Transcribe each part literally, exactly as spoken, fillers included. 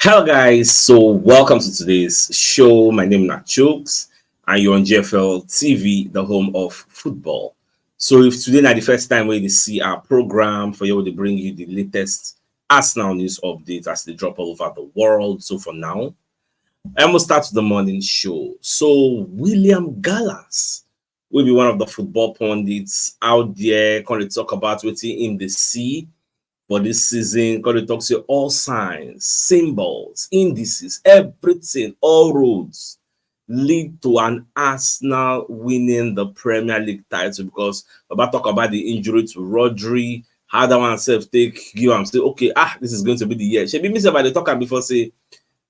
Hello, guys. So, welcome to today's show. My name is Chooks, and you're on G F L T V, the home of football. So, if today not the first time where you see our program, for you to bring you the latest Arsenal news updates as they drop all over the world. So, for now, I must start the morning show. So, William Gallas will be one of the football pundits out there. Can they talk about what he in the sea for this season? Can they talk say all signs, symbols, indices, everything, all roads lead to an Arsenal winning the Premier League title? Because about talk about the injury to Rodri, how that one self take give am say, okay, ah, this is going to be the year. Shebi me say by the talk am before say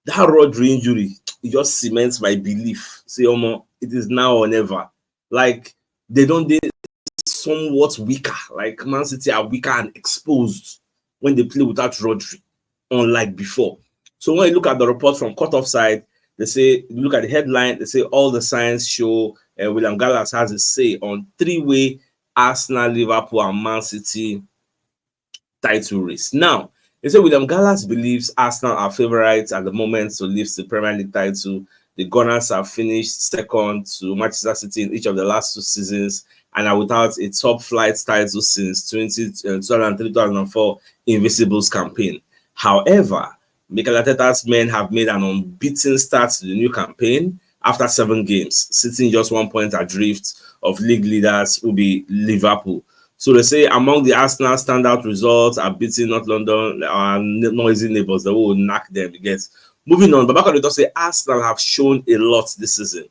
that Rodri injury, it just cements my belief. Say, Omo, it is now or never. Like, they don't they somewhat weaker. Like, Man City are weaker and exposed when they play without Rodri, unlike before. So when you look at the report from Cut Off Side, they say, look at the headline, they say all the signs show uh, William Gallas has a say on three-way Arsenal, Liverpool, and Man City title race. Now, they say William Gallas believes Arsenal are favourites at the moment to lift the Premier League title. The Gunners have finished second to Manchester City in each of the last two seasons and are without a top flight title since twenty, uh, two thousand three two thousand four Invincibles campaign. However, Mikel Arteta's men have made an unbeaten start to the new campaign after seven games, sitting just one point adrift of league leaders who be Liverpool. So they say among the Arsenal standout results are beating North London, our noisy neighbours, they will knock them. You get. Moving on, Babaka Odeto say Arsenal have shown a lot this season.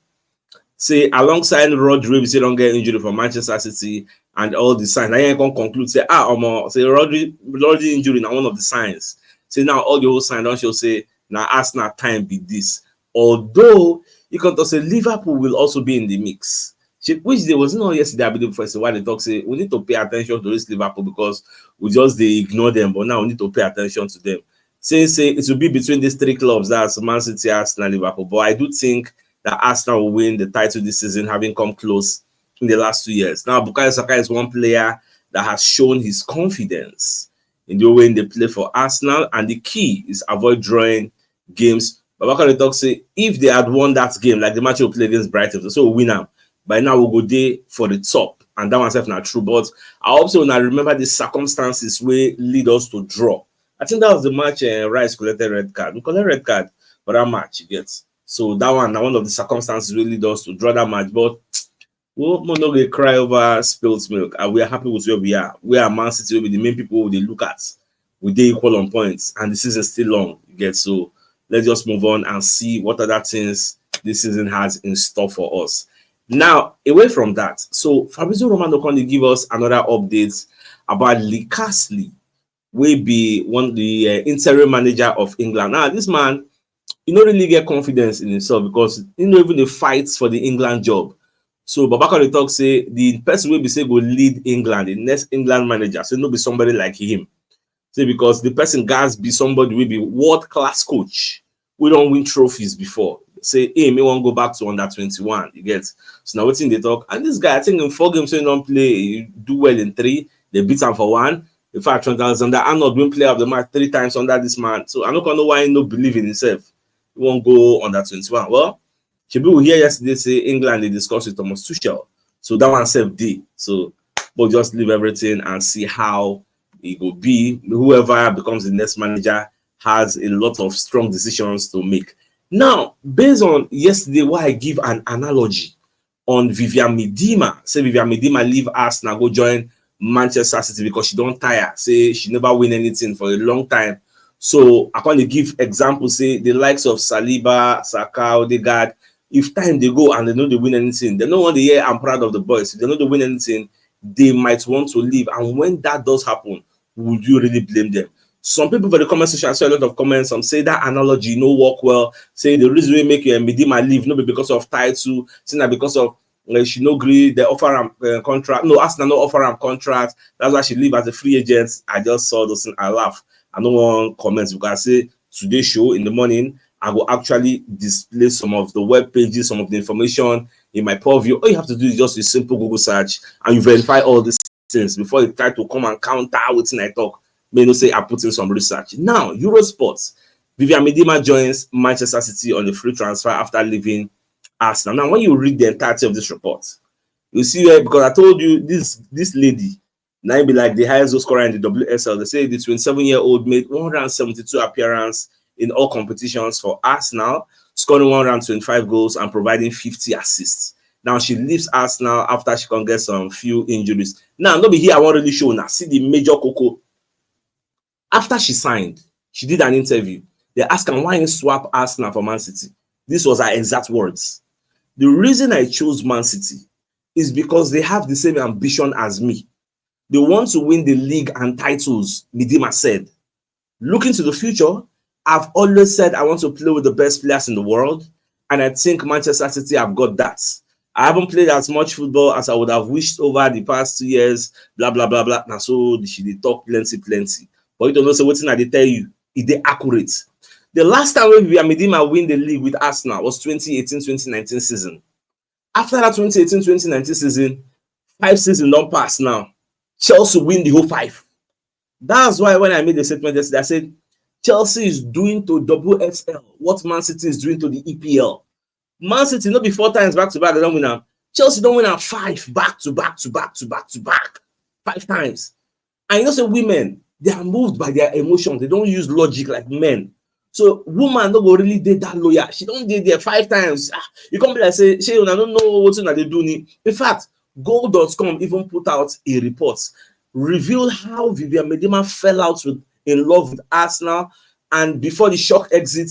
Say alongside Rodri, we say don't get injury for Manchester City and all the signs. Now you can conclude say, ah, Omo, say Rodri, Rodri injury now one of the signs. Say now all the whole signs don't show say now Arsenal time be this. Although you can talk say Liverpool will also be in the mix. Which they was not yesterday, I believe, first why they talk say we need to pay attention to this Liverpool because we just they ignore them, but now we need to pay attention to them. Say say it will be between these three clubs, that's Man City, Arsenal, Liverpool. But I do think that Arsenal will win the title this season, having come close in the last two years. Now, Bukayo Saka is one player that has shown his confidence in the way they play for Arsenal, and the key is avoid drawing games. Babaka Odeto say if they had won that game, like the match we play against Brighton, so we win am. By now we go there for the top, and that oneself not true. But I hope so. Now remember the circumstances where lead us to draw. I think that was the match uh, Rice collected red card. We collected red card for that match, you get. So that one, now one of the circumstances really lead us to draw that match. But we hope we no go cry over spilt milk. And we are happy with where we are. We are Man City, will be the main people they look at. We dey equal on points, and the season is still long. You get. So let's just move on and see what other things this season has in store for us. Now, away from that, so Fabrizio Romano can give us another update about Lee Castley, will be one the uh, interim manager of England. Now, this man, he not really get confidence in himself because he not even the fights for the England job. So Babaka Odeto say the person will be say go lead England, the next England manager. So no be somebody like him. Say because the person guys be somebody will be world class coach. We don't win trophies before. Say hey, me won't go back to under twenty-one. You get. So now what's in the talk? And this guy, I think in four games, he don't play. He do well in three. They beat him for one. In fact, Trent Alexander Arnold win player of the match three times under this man. So I don't know why he no believe in himself. He won't go under twenty-one. Well, Shebi we hear yesterday say England they discuss with Thomas Tuchel. So that one self day. So we'll just leave everything and see how it will be. Whoever becomes the next manager has a lot of strong decisions to make. Now, based on yesterday, why I give an analogy on Vivianne Miedema. Say Vivianne Miedema leave Arsenal, go join Manchester City because she don't tire. Say she never win anything for a long time. So I can give examples. Say the likes of Saliba, Saka, Odegaard. If time they go and they know they win anything, they know when they hear I'm proud of the boys. If they know they win anything, they might want to leave. And when that does happen, would you really blame them? Some people for the comment section, I saw a lot of comments. Some say that analogy no work well. Say the reason we make you a Miedema leave, no be because of title, say that because of uh, she no agree. They offer him uh, contract. No, Arsenal no offer him contract. That's why she leave as a free agent. I just saw those things. I laugh. I don't want comments because I say today's show in the morning, I will actually display some of the web pages, some of the information in my purview. All you have to do is just a simple Google search and you verify all these things before you try to come and counter what I talk. May not say I put in some research. Now, Eurosports, Vivianne Miedema joins Manchester City on a free transfer after leaving Arsenal. Now, when you read the entirety of this report, you see where, because I told you this this lady, now be like the highest goal scorer in the W S L. They say the twenty-seven-year-old made one hundred seventy-two appearances in all competitions for Arsenal, scoring one hundred twenty-five goals and providing fifty assists. Now she leaves Arsenal after she can get some few injuries. Now, not be here I want really show now. See the major coco. After she signed, she did an interview. They asked her why you swap Arsenal for Man City. This was her exact words. The reason I chose Man City is because they have the same ambition as me. They want to win the league and titles, Miedema said. Looking to the future, I've always said I want to play with the best players in the world, and I think Manchester City have got that. I haven't played as much football as I would have wished over the past two years, blah, blah, blah, blah. Now, so she did talk plenty, plenty. But you don't know, so what thing I did tell you, it they accurate. The last time we Miedema win the league with Arsenal was twenty eighteen twenty nineteen season. After that twenty eighteen twenty nineteen season, five seasons don't pass now. Chelsea win the whole five. That's why when I made the statement yesterday, I said Chelsea is doing to W S L what Man City is doing to the E P L. Man City, not be four times back to back, they don't win them. Chelsea don't win them five back to back to back to back to back. Five times. And you know, say women, they are moved by their emotions. They don't use logic like men. So woman no go really date that lawyer. She don't date there five times. Ah, you come be like say, she I don't know what they do. In fact, goal dot com even put out a report revealed how Vivianne Miedema fell out with in love with Arsenal, and before the shock exit,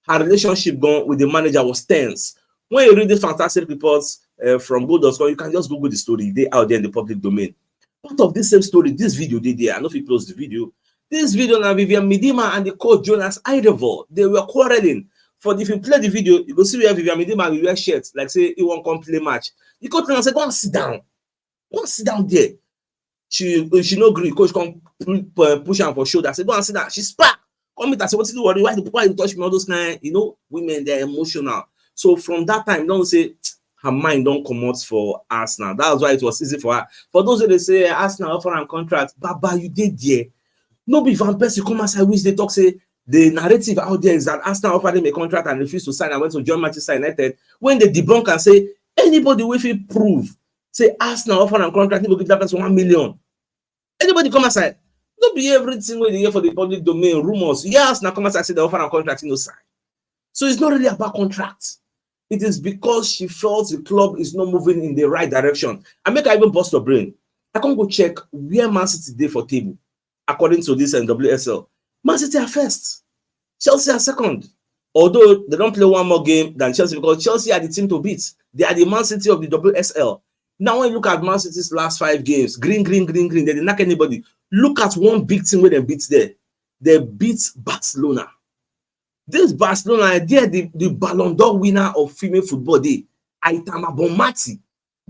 her relationship gone with the manager was tense. When you read this fantastic reports uh, from goal dot com, you can just Google the story. They out there in the public domain. Part of this same story, this video they there. I know if you close the video. This video now, Vivianne Miedema and the coach Jonas Eidevall, they were quarreling. For if you play the video, you go see where Vivianne Miedema will wear shirts, like say he won't come play match. The coach now say, "Go and sit down. Go and sit down there." She she no agree. Coach come push am for shoulder. Say, "Go and sit down." She spark. Come meet her say, "What is the worry? Why the why you touch me?" All those kind, you know, women, they're emotional. So from that time, don't say her mind don't come out for Arsenal. That's why it was easy for her. For those that they say Arsenal offer and contract, Baba, you did there. No be Van Persie come outside which they talk say the narrative out there is that Arsenal offered him a contract and refused to sign and went to join Manchester United. When they debunk and say anybody will feel prove say Arsenal offer and contract, they will give that person one million. Anybody come outside? Don't be everything when they hear for the public domain, rumors. Yes, now come outside say the offer and contract, you know, sign. So it's not really about contract. It is because she felt the club is not moving in the right direction. I make her even bust her brain. I can't go check where Man City did for table, according to this N W S L. Man City are first. Chelsea are second. Although they don't play one more game than Chelsea because Chelsea are the team to beat. They are the Man City of the W S L. Now, when you look at Man City's last five games, green, green, green, green, they didn't knock anybody. Look at one big team where they beat there. They beat Barcelona. This Barcelona, they the, the Ballon d'Or winner of female football day, Aitana Bonmati.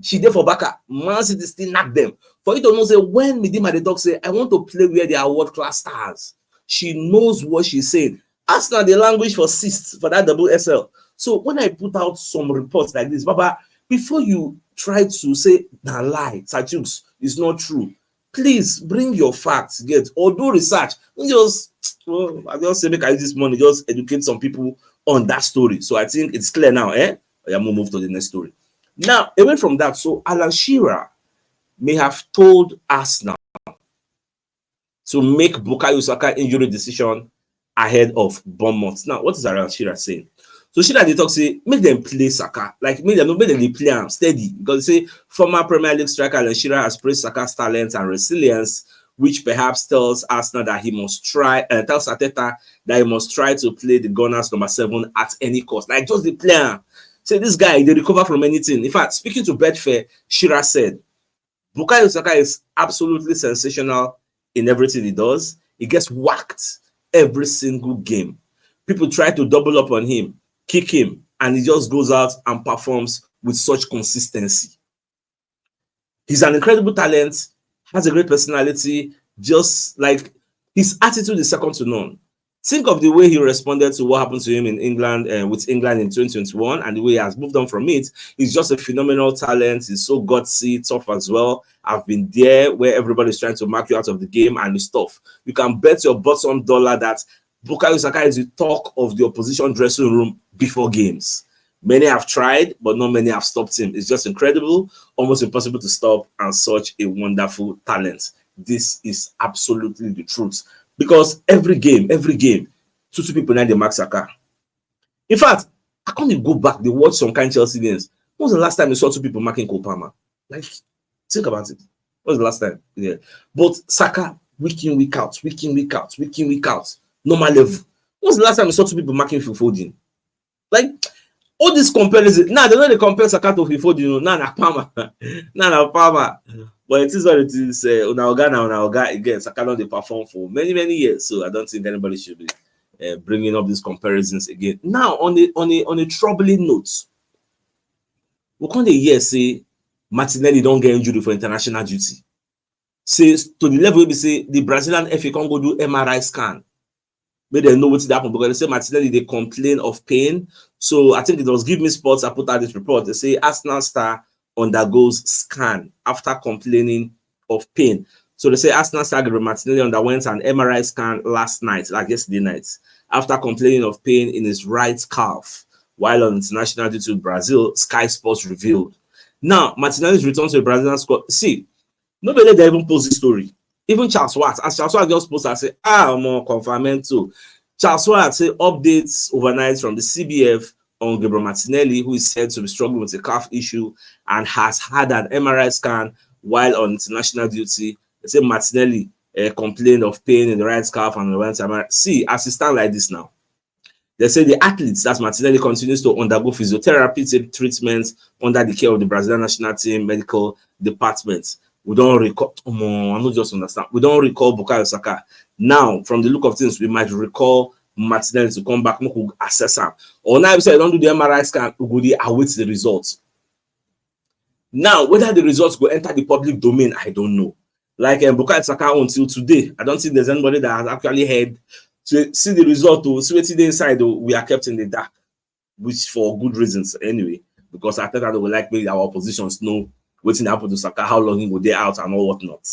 She there for Barca. Man City still knock them. For you to know, say when Miedema they talk, say, "I want to play where they are world class stars." She knows what she's saying. Arsenal, they languish for sixth for that W S L. So when I put out some reports like this, Baba, before you try to say na lie, Sajukes, it's not true. Please bring your facts, get or do research. Don't just, well, I just say make I use this money, just educate some people on that story. So I think it's clear now, eh? Yeah, we'll move to the next story. Now, away from that, so Alan Shearer may have told Arsenal to make Bukayo Saka injury decision ahead of Bournemouth. Now, what is Alan Shearer saying? So Shearer they talk say make them play Saka, like make them make them dey play am steady because say former Premier League striker Alan Shearer has praised Saka's talent and resilience, which perhaps tells Arsenal that he must try and tells Arteta that he must try to play the Gunners number seven at any cost. Like just the player, say this guy they recover from anything. In fact, speaking to Betfair, Shearer said, "Bukayo Saka is absolutely sensational in everything he does. He gets whacked every single game. People try to double up on him, kick him, and he just goes out and performs with such consistency. He's an incredible talent, has a great personality, just like his attitude is second to none." Think of the way he responded to what happened to him in England uh, with England in twenty twenty-one and the way he has moved on from it. He's just a phenomenal talent. He's so gutsy, tough as well. I've been there where everybody's trying to mark you out of the game and it's tough. You can bet your bottom dollar that Bukayo Saka is the talk of the opposition dressing room before games. Many have tried, but not many have stopped him. It's just incredible, almost impossible to stop, and such a wonderful talent. This is absolutely the truth. Because every game, every game, two two people now dey mark Saka. In fact, I can't even go back. They watch some kind Chelsea games. When was the last time you saw two people marking Cole Palmer? Like, think about it. When was the last time? Yeah. But Saka, week in, week out, week in, week out, week in, week out, normal level. When was the last time you saw two people marking Phil Foden? Like, all this comparison. Now, they're not the compare Saka to Phil Foden. Now, na Palmer. Now, na Palmer. But it is what it is. Uh, una oga na una oga again. Saka don dey perform for many, many years. So I don't think anybody should be uh, bringing up these comparisons again. Now, on a, on a, on a troubling note, we come dey hear say Martinelli don get injury for international duty. Say to the level wey be say the Brazilian F A come go do M R I scan. Make dem know wetin dey happen, because they say Martinelli dey complain of pain. So I think it was Give Me Sports I put out this report. They say Arsenal star undergoes scan after complaining of pain. So they say Arsenal star Gabriel Martinelli underwent an M R I scan last night, like yesterday night, after complaining of pain in his right calf while on international duty with Brazil, Sky Sports revealed. Now, Martinelli's return to the Brazilian squad. See, no be let dem even post this story. Even Charles Schwarz, as Charles Schwarz just post, I say, ah, more confirmento. Charles Schwarz say updates overnight from the C B F on Gabriel Martinelli, who is said to be struggling with a calf issue and has had an M R I scan while on international duty. They say Martinelli uh, complained of pain in the right calf and went M R I. See, as it stand like this now, they say the athletes, that's Martinelli, continues to undergo physiotherapy treatment under the care of the Brazilian national team medical department. We don't recall, um, I don't just understand. We don't recall Bukayo Saka. Now, from the look of things, we might recall Martinelli to come back, make we assess am. Or now, if say I don't do the M R I scan, we go dey await the results. Now, whether the results go enter the public domain, I don't know. Like um, Bukayo Saka until today, I don't think there's anybody that has actually heard. So see the result, oh, see wetin dey inside, oh, we are kept in the dark, which for good reasons anyway, because Arteta no go like make our oppositions know wetin happen to Saka, how long he go dey out and all whatnot.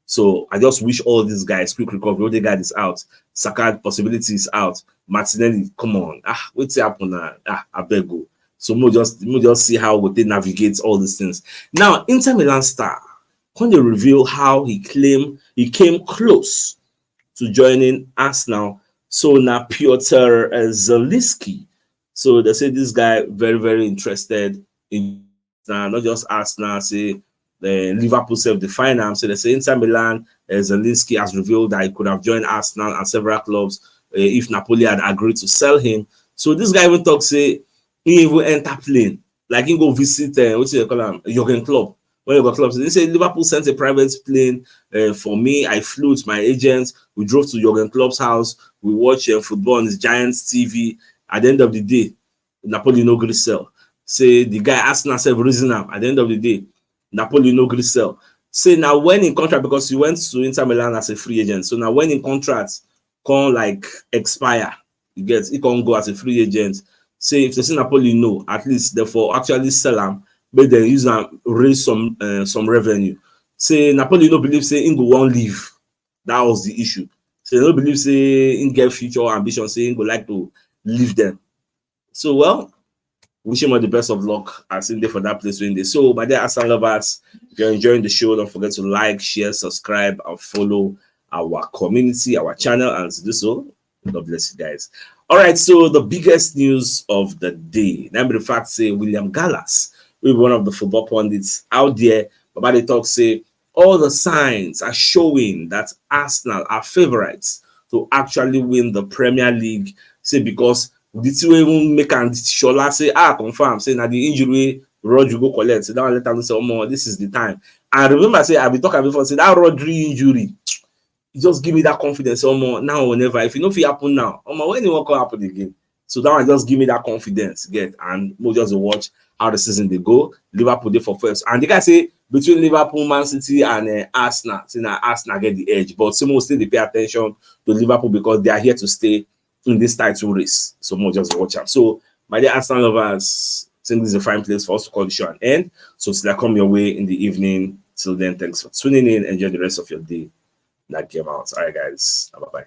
So I just wish all these guys quick recovery. Odegaard is out. Saka possibility is out. Martinelli, come on. Ah, wetin happen now? Ah, abeg o. So mo just mo just see how we take navigate all these things. Now, Inter Milan star come dey reveal how he claim he came close to joining Arsenal. So na Piotr uh, Zielinski. So they say this guy very, very interested in now, not just Arsenal, say uh, Liverpool self define am. So they say Inter Milan, uh, Zielinski has revealed that he could have joined Arsenal and several clubs uh, if Napoli had agreed to sell him. So this guy even talk say he even enter plane, like he go visit uh, what you call him, Jurgen Klopp. When you go clubs, they say Liverpool sent a private plane uh, for me. I flew with my agents. We drove to Jurgen Klopp's house. We watched uh, football on his Giants T V. At the end of the day, Napoli no gree sell. Say the guy Arsenal self reason am. At the end of the day, Napoli no gree sell. Say now when in contract, because he went to Inter Milan as a free agent. So now when in contract come like expire, he gets he can go as a free agent. Say if they say Napoli no, at least therefore actually sell am, but then use am raise some uh, some revenue. Say Napoli no believe say he go wan leave. That was the issue. So they no believe say he get future ambition, say he go like to leave them. So well, wish him all the best of luck as in there for that place when they. So my dear Arsenal lovers, if you're enjoying the show, don't forget to like, share, subscribe, and follow our community, our channel, and to do so. God bless you guys. All right, so the biggest news of the day. Now, the fact say William Gallas, will be one of the football pundits out there, but they talk say all the signs are showing that Arsenal are favorites to actually win the Premier League. Say because the two even make and Shola say ah confirm say now the injury Rodri go collect. So that one let them say, oh, more, this is the time. And remember, say I be talking before, say that Rodri injury, just give me that confidence, oh, more, now or never. If you know if it happen now, oh, more, when it won't come happen again. So that one just give me that confidence, get, and we'll just watch how the season they go. Liverpool they for first, and the guy say between Liverpool, Man City, and uh, Arsenal. Say now Arsenal get the edge, but some will still they pay attention to Liverpool because they are here to stay in this title race. So more just watch out. So my dear Arsenal lovers, I think this is a fine place for us to call the show an end. So till I come your way in the evening. Till then, thanks for tuning in. Enjoy the rest of your day. That game out. All right, guys. Bye bye.